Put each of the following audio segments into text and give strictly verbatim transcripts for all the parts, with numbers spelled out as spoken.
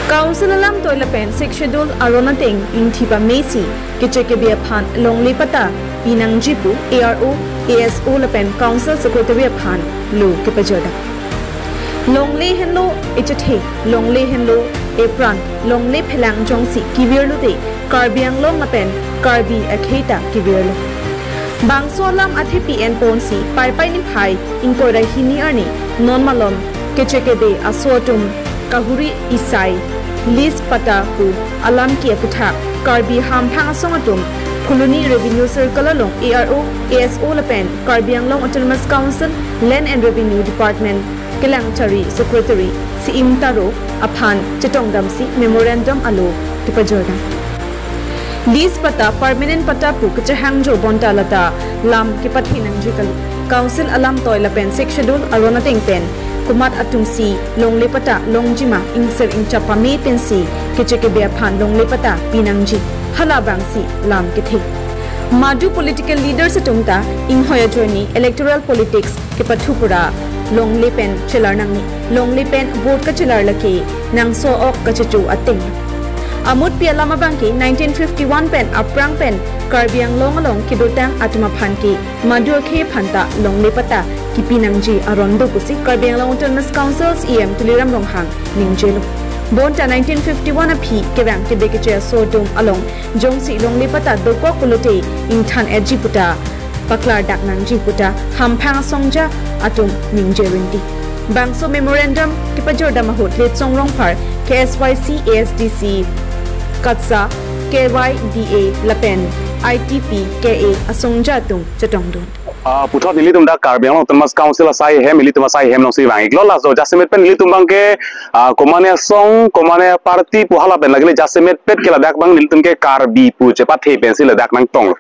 Council alamtoi lapen Sixth Schedule aron ateng ingthi pamesi keche kebe aphan longle patta pinangji pu A R O, A S O lapen Council Secretary aphan lo kepajirda. Longle henlo echethe, longle henlo epran, longle phelang jongsi kevirlo te Karbi Anglong lapen Karbi akhei ta kevirlo. Bangso alam athepi enponsi Paipai niphai ingkoi ra hini arni non malom keche kebe aso atum kahuri isai lease patta pu alam ke aputhak Karbi hamphang asong atum Phuloni Revenue Circle along A R O, A S O lapen Karbi Anglong Autonomous Council Land and Revenue Department kelangchari Secretary Siim Taro aphan chetongdamsi memorandum alo kepajirda. Lease patta, permanent patta pu kachehangjo bonta lata lam kepathe nangji kali. Council alamtoi lapen Sixth Schedule aron ateng pen komat atumsi longle patta longjima, ingsir ingchap pame pensi keche kebe aphan longle patta pinangji, halabangsi lam kethe. Madu political leaders atum ta inghoi ajoine electoral politics kepathu pura longle pen chelar nangne. Longle pen vote kachelar lake nangso-ok kachecho ateng. Amutpi alam abangke nineteen fifty-one pen aphrang pen Karbi Anglong along kedotang atum aphan ke madu akhei aphan ta longle patta kepi nangji aron do pusi Karbi Anglong Autonomous Council C E M Tuliram Ronghang ningjelo. Bonta nineteen fifty-one aphi kevang kebe keche aso atum along jongsi longle patta dokok pulote ingthan-etji puta paklardak nangji puta hamphang asongja atum ningje rinti. Bangso memorandum kepajirdam ahut Litsong Rongphar, K S Y C, A S D C, KATSA, K Y D A lapen I T P K A asongja atum chetongdun. Ah, puthot nelitum dak Karbi Anglong Autonomous Council asai hem, nelitum asai hem alongsi vang-iklo. Laso jasemet pen nelitum abangke, ah, komane asong, komane party pu hala pen lake le jasemet pet ke ladak abang nelitum ke Karbi pu chepathe pensi ladak nangtong.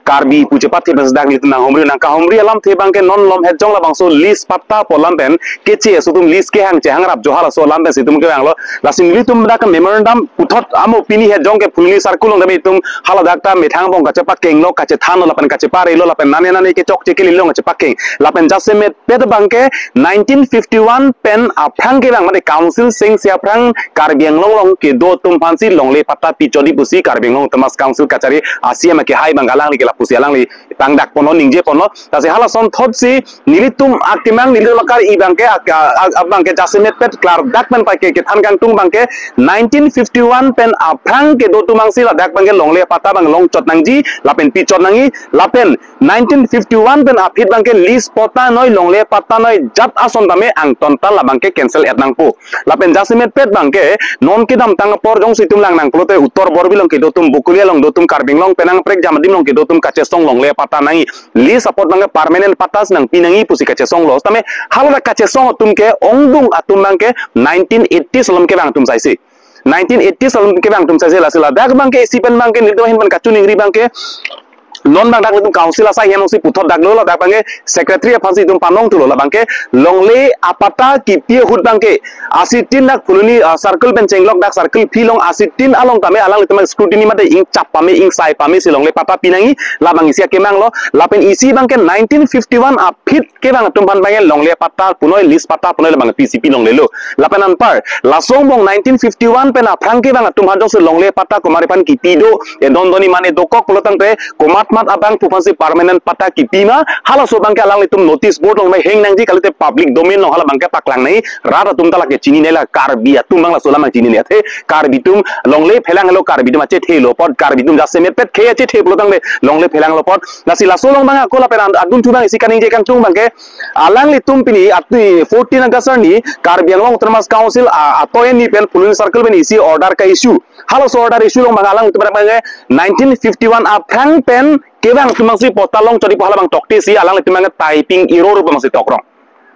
Karbi pu chepathe pensi dak nelitum nanghumri, nangkahumri alamthe abangke non malom het jong labangso lease patta pu alam pen keche aso atum lease kehang chehangrap jo halaso alam pensi itum kevanglo. Lasi nelitum dak memorandum puthot amo pini het jong ke Phuloni Circle along tame itum haladak ta methang angbong kachepakenglo, kachethanlo lapen kacheparelo lapen nane nane kechokche kelilong kachepakeng. Lapen jasemet pet abangke nineteen fifty-one pen aphrang kevang mate council sengsi aphrang Karbi Anglong along kedo atum aphansi longle patta pichot-i pusi Karbi Anglong Autonomous Council kachari a C E M akehai abang alangli ke lapusi alangli pangdak ponlo, ningje ponlo. Lasi halason thotsi nelitum akemang, nelitum akari abangke, ak-, a-, a-, abangke jasemet pet klardak pen paike kethan kangtung abangke nineteen fifty-one pen aphrang kedo atum abangsi ladak abangke longle patta abang longchot nangji lapen pichot nangji lapen nineteen fifty-one pen aphi abangke lease patta noi, longle patta noi, jat ason tame angton ta labangke cancel-et nangpo. Lapen jasemet pet abangke non kedamtang apor jongsi itum lang nang pulote Uttor Borbil along kedo atum, Bokolia along do atum, Karbi Anglong penang prekjam adim along kedo atum kachesong longle patta nangji. Lease apot abangke permanent patta si nangpi nangji pusi kachesonglo. Tame hala kachesong atum ke ongdung atum abangke nineteen eighty along kevang atum saisi. Nineteen eighty along kevang atum saisi, lasi ladak abangke isi pen abangke nelitum ahin pen kachiningri abangke non abang dak nelitum council asai hem alongsi puthot daklo, ladak abangke secretary aphansi itum panong thulo, labangke longle apatta kipi ahut abangke asitin dak Phuloni, ah, circle pen chenglok dak circle phi along asitin along tame alanglitum scrutiny mate ingchap pame ingsai pamesi longle patta pi nangji, labang isi akemanglo. Lapen isi abangke nineteen fifty-one aphi kevang atum aphan abangke longle patta punoi, lease patta punoi labang P C P longlelo. Lapen anpar laso angbong nineteen fifty-one pen aphrang kevang atum aphan jongsi longle patta komat aphan kipi do, edon doni mane dokok pulo tangte komat mat abang pu aphansi permanent patta kipi ma, halaso abangke alanglitum notice board along hang nangji kalite public domain along hala abangke paklang nangji, rat atum ta lake chinine, la Karbi atum abang laso alam chinine athe. Karbi atum longle phelang henlo, Karbi atum achethelo apot, Karbi atum jasemet pet khei achethe pulo tangte longle phelang henlo apot. Lasi laso along abang ako lapen an-, adun thu abang isi kaningje kangtung abangke alanglitum pini atni fourteen August arni Karbi Anglong Autonomous Council a, atoi ni pen Phuloni Circle pen isi order ka-issue. Halaso order issue along abang alanglitum abangke nineteen fifty-one aphrang pen kevang atum abangsi patta longchot-i pu hala abang toktesi alanglitum abangke typing error pu abangsi tokrong.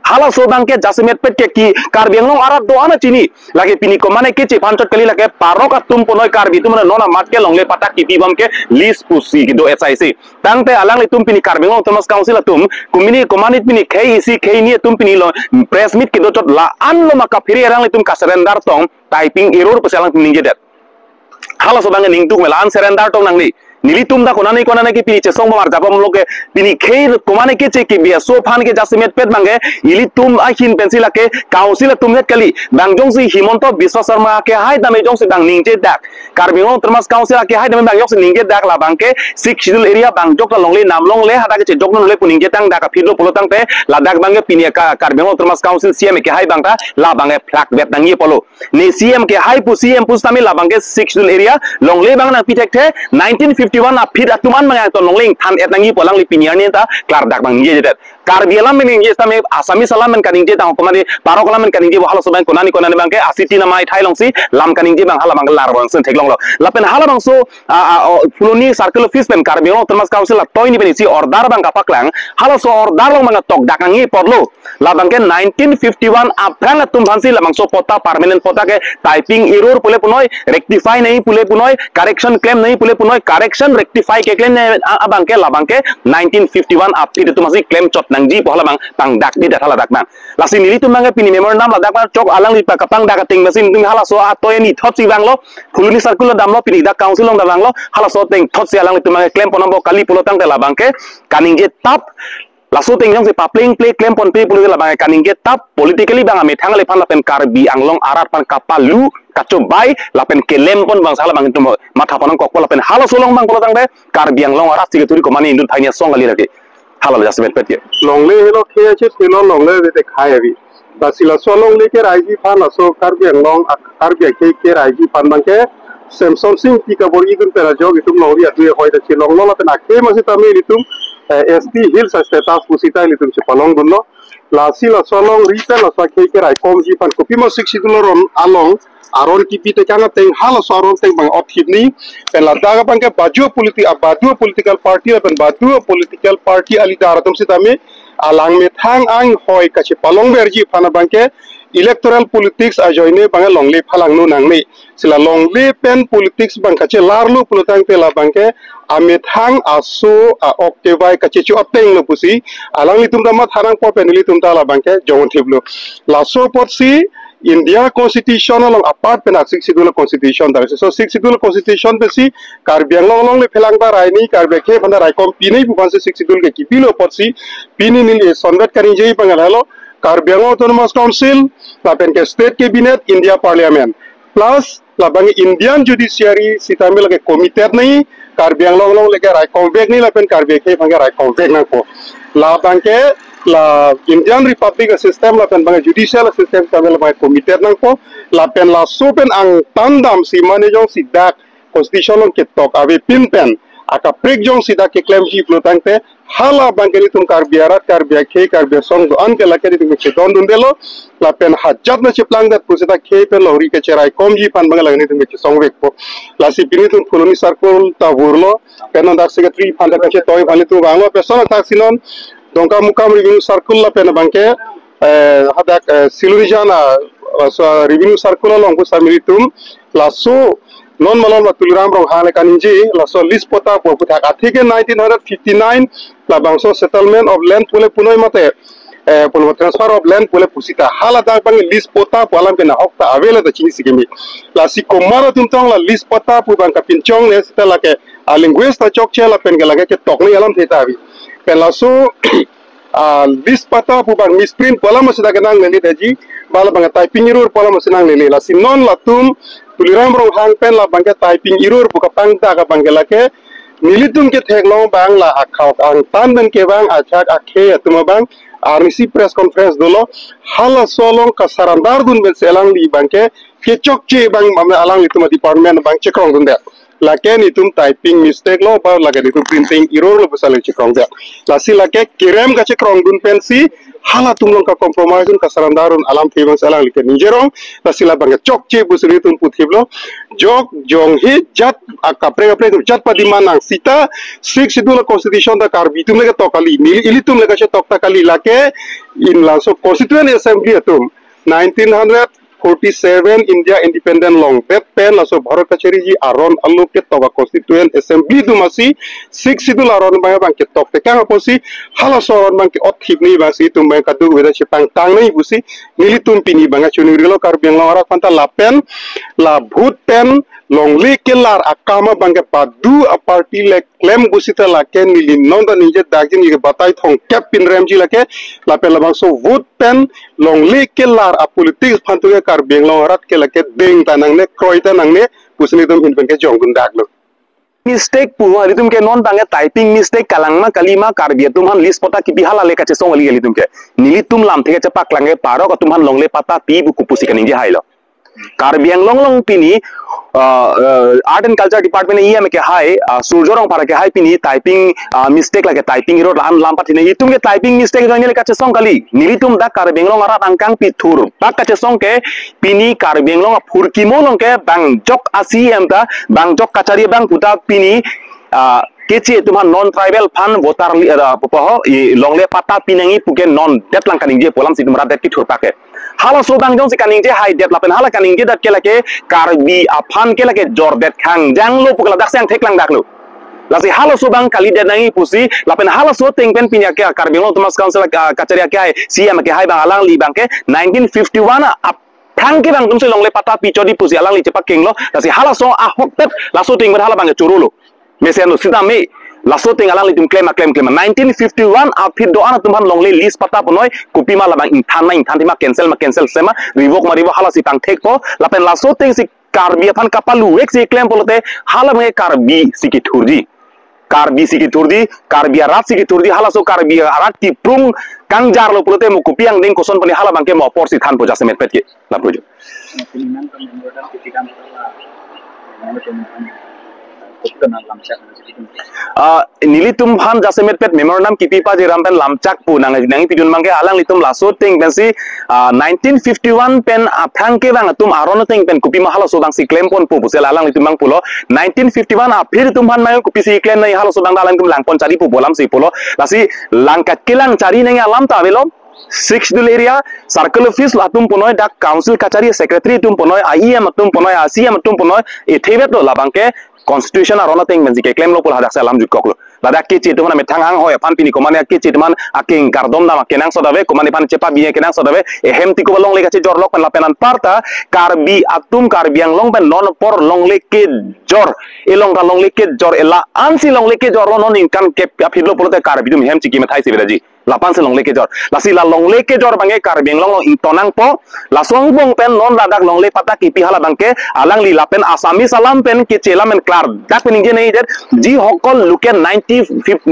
Halaso abangke jasemet pet ke ki Karbi Anglong arat do-an ta chini. Lake pini komane keche aphan chot kali, lake parok atum punoi Karbi atum mane non amat ke longle patta kipi bom ke lease pusi kedo S I C. Tangte alanglitum pini Karbi Anglong Autonomous Council atum, kumini komanit pini khei isi khei ni atum pini lo press meet kedo chot la-an lo ma kaphere alanglitum ka-surrender tong, typing error pusi alanglitum ningjedet. Halaso abangke ningduk me la-an surrender tong nangne. Nelitum ta konane konane ke pini chesong bomar japom lo ke, pini khei komane keche kebi aso aphan ke jasemet pet abang ke, ilitum ahin pensi lake council atum net kali, bang jongsi Himanta Biswa Sarma kehai tame jongsi bang ningje dak, Karbi Anglong Autonomous Council kehai tame bang jongsi ningje dak, labang ke Sixth Schedule area bang jok ta longle nam longle hadak kechejok non le pu ningje tang dak aphi lo pulo tangte, ladak abang ke pini ka Karbi Anglong Autonomous Council C E M kehai abang ta labang ke phlak vet nangji pulo. Ne C E M kehai pu C E M pusitame labang ke Sixth Schedule area longle abang nangpi thekthe, nineteen fifty-one aphi atum an abang nangton longle ingthan et nangji pu alangli pini arni ta klardak abang ningjedet. Karbi alam pen ningje tame, Assamese alam pen kaningje tang, komane Parok alam pen kaningje bo halaso abang konane konane abang ke a city nama ithai alongsi lam kaningje abang hala abang ke lar abang sen theklonglo. Lapen halabangso, a, a, o, Phuloni Circle Office pen Karbi Anglong Autonomous Council atoini pen isi order abang kapaklang, halaso order along abang tokdak nangji apotlo. Labang ke nineteen fifty-one aphrang atum aphansi labangso patta, permanent patta ke typing error pule punoi, rectify nangji pule punoi, correction klem nangji pule punoi, correction rectify keklem nangji a-, abang ke labang ke nineteen fifty-one aphi atum aphansi klem chot nangji pu hala abang pangdakdedet haladak abang. Lasi nelitum abang ke pini memorandum ladak abang chok alangli pa kapangdak ateng masi nelitum halaso atoi ani thotsi vanglo, Phuloni Circle along damlo, pini dak council along damlo, halaso ateng thotsi alanglitum abang ke klem ponnang bo kali pulo tangte labang ke kaningje tap, laso ateng jongsi papleng ple klem ponpe pulo labang ke kaningje tap, politically abang amethang le aphan lapen Karbi Anglong arat aphan kapalu kachobai lapen kelem pon abang si hala abang itum matha ponnangkokpo, lapen halaso along abang pulo tangte Karbi Anglong arat si keturi komane indut phai ni asong kali lagi. Hala lo jasemet pet ke. Longle helo khei achet helo longle vete khai avi. Lasi laso longle keraiji aphan laso Karbi Anglong ak-, Karbi akhei keraiji aphan abang ke Semson Sing Ingti kabor-idun pen ajok itum longri adu ahoi ta chelonglo lapen akhei masitame ilitum, eh, S T Hills status pusita ilitum chepalongdunlo. Lasi laso alongri pen laso akhei keraikomji aphan kopima Sixth Schedule aron along aron kipi tekang ateng halaso aron ateng abang othipni, pen ladak abang ke badu politic, a badu political party lapen badu political party a-leader atum sitame alang methang anghoi kachepalongverji aphan abang ke electoral politics ajoine abang longle phalangno nangne. Si la longle pen politics abang kachelarlo pulo tangte labang ke amethang aso a-ok kevai kachecho atenglo pusi alanglitum ta matha nangpo pen ilitum ta labang ke jongthiplo. Laso apotsi India Constitution along apart pen a Sixth Schedule Constitution, dak so Sixth Schedule Constitution pensi Karbi Anglong along le phelang ta raini, Karbi akhei aphan ta raikom pinei pu aphansi Sixth Schedule ke kipilo apotsi pini neli sonvet kaningje abang helo Karbi Anglong Autonomous Council lapen ke State Cabinet, India Parliament, plus labang Indian Judiciary sitame lake committed nangji, Karbi Anglong along le ke raikomvek nangji lapen Karbi akhei aphan ke raikomvek nangpo. Labang ke la Indian Republic system lapen abang judicial system sitame labang committed nangpo. Lapen laso pen angtan damsi mane jongsi dak Constitution along ketok avepin pen akaprek jongsi dak keklemji pulo tangte hala abang ke nelitum Karbi arat, Karbi akhei, Karbi asong do-an ke lake nelitum chedondundelo. Lapen hajat na cheplangdet pusita khei pen longri kecheraikomji aphan abang lake nelitum chesongvekpo. Lasi pini nelitum Phuloni Circle ta vurlo, pen non dak secretary aphan dak kachetoi aphan nelitum vanglo, pen lason athak si non Dongkamukam Revenue Circle lapen abang ke, eh, hadak, eh, Silurijan, ah, so Revenue Circle along pusitame ilitum laso non malom la Tuliram Ronghang le kaningje, laso lease patta pu aphuthak atheke nineteen hundred fifty-nine labangso settlement of land pule punoi mate, eh, pulo transfer of land pule pusita haladak abang lease patta pu alam ke nahok ta avelo ta chini si kimi. Lasi komat atum tong la lease patta pu abang kapinchong le sita lake a-language ta chokche lapen ke lake ketok nangji alamthe ta avi. Pen laso a lease patta pu abang misprint pu alam si dak nangleledetji, ba labang typing error pu alam si nanglele. Lasi non latum Tuliram Ronghang pen labang ke typing error pu kapangdak abang ke lake nelitum ketheklong abang la akhak angtan pen kevang ajahak akhei atum abang arnisi press conference dolo, halaso along kasurrender dun pensi alangli abang ke kechokche abang, mane alanglitum a-department abang chekrongdundet. Lake nelitum typing mistake lo, ba lake nelitum printing error lo pusi le chekrongdet. Lasi lake kerem kachekrongdun pensi halatum along kacompromise dun, kasurrender dun alamthe abang si alangli ke ningjerong. Lasi labang ke chokche pusi nelitum puthiplo. Jok jong he jat akaprek kaprek atum jat pa-demand nang sita Sixth Schedule Constitution ta Karbi atum le ketok kali, neli ilitum le kachetok ta kali, lake in laso Constituent Assembly atum nineteen hundred forty-seven India Independent longdet pen laso Bharat kachariji aron alo ketok a Constituent Assembly atum asi Sixth Schedule aron abang abang ketok tekang apotsi halaso aron abang ke-ot thipni abangsi itum abang kadokave ta chepangtang nangji pusi nelitum pini abang choningri lo Karbi Anglong arat aphanta lapen la vote pen longle kelar akam abang ke padu a party le klem pusita lake neli non ta ningje dakji, neli ke batai thomkep pinremji lake lapen labangso vote pen longle kelar a politics aphan tu ke Karbi Anglong arat ke lake deng ta nangne, kroi ta nangne pusi nelitum pini abang ke jongdun daklo. Mistake pu, nelitum ke non abang ke typing mistake kalang ma kali ma, Karbi atum aphan list patta kipi hala le kachesong kali nelitum ke. Nelitum lamthe kachepaklang ke parok atum aphan longle patta pi pu kopusi kaningje hailo. Karbi Anglong along pini, uh, uh, Art and Culture Department E M ke hai, uh, Surjya Rongphar ke hai pini typing, uh, mistake lake typing error la-an lam pathine, itum ke typing mistake jong neli kachesong kali. Nelitum dak Karbi Anglong arat angkang pithur bak kachesong ke pini Karbi Anglong aphurkimo along ke bang jok a C E M ta, bang jok kachari abang puta pini, ah, keche atum aphan non tribal aphan voter li-, ah, poho, i longle patta pinangji pu ke non det lang kaningje pu alamsi itum rat det kithur pak ke. Halaso abang jongsi kaningje haidet lapen hala kaningje det ke lake Karbi aphan ke lake jordet khangjang lo pu ke ladak si angthek lang daklo. Lasi halaso abang kalidet nangji pusi lapen halaso ateng pen pini ke Karbi Anglong Autonomous Council, ah, kachari ke hai C E M ke hai abang alangli abang ke nineteen fifty-one a aphrang ke abang atum si longle patta pi chot di pusi alangli chepakenglo. Lasi halaso ahokpet laso ateng pen hala abang ke chorolo. Mesen lo sitame laso ateng alanglitum klem a klem klem. Nineteen fifty-one aphi do-an atum aphan longle list patta punoi kopima labang ingthan ma ingthan thima, cancel ma cancel sema, revoke ma revoke, halasi pangthekpo. Lapen laso ateng si Karbi aphan kapalu-ek si klem pulote hala abang ke Karbi si kithurji. Karbi si kithurji, Karbi arat si kithurji, halaso Karbi arat kiprung kangjarlo pulote mo kopi angdeng koson puni hala abang ke mo apor si thanpo jasemetpet ke. Lapu jo. Ah, nelitum aphan jasemetpet memorandum kipi pajiram pen lamchak pu nang, nangpidun abang ke alanglitum laso ateng pensi, ah, nineteen fifty-one pen aphrang ke abang atum aron ateng pen kopima halaso abang si klemponpo pusi alanglitum abang pulo. Nineteen fifty-one aphi atum aphan abang kopisi klem nangji, halaso abang alanglitum langpon chari pu pu alamsi pulo. Lasi lang kachelang chari nangji alam ta avelo. Sixth Schedule area, circle office atum punoi, dak council kachari secretary atum punoi, a E M atum punoi, a C M atum punoi, ithevet lo labang ke constitution aron ateng pensi keklemlo pu ladak si alam jutkoklo. Ladak keche atum aphan methang anghoi aphan pini komane keche atum aphan akeng kardom dam akenangsot ave, komane aphan chepabi akenangsot ave, ehem tiko ba longle kachejor lok pen lapen anparta Karbi atum Karbi Anglong pen non apor longle kejor, elong ta longle kejor, ela ansi longle kejor lo, non ningkan kep aphi lo pulote Karbi atum hem chiki methai si bedaji. Lapu ansi longle kejor. Lasi la longle kejor abang ke Karbi Anglong along ingtonnangpo. Laso angbong pen non ladak longle patta kipi hala abang ke alangli lapen Assamese alam pen keche alam pen klardak pen ningje nangji det, যিসকল লোকে ninety,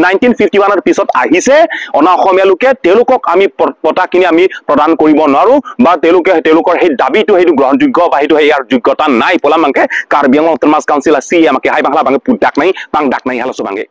nineteen fifty ওৱানৰ পিছত আহিছে, অনা অসমীয়া লোকে, তেওঁলোকক আমি প-, পতাখিনি আমি প্ৰদান কৰিব নোৱাৰো বা তেওঁলোকে, তেওঁলোকৰ সেই দাবীটো সেইটো গ্ৰহণযোগ্য বা সেইটো সেই ইয়াৰ যোগ্যতা নাই pu alam abang ke Karbi Anglong Autonomous Council a C E M ke hai abang hala abang ke pudak nangji, pangdak nangji halaso abang ke.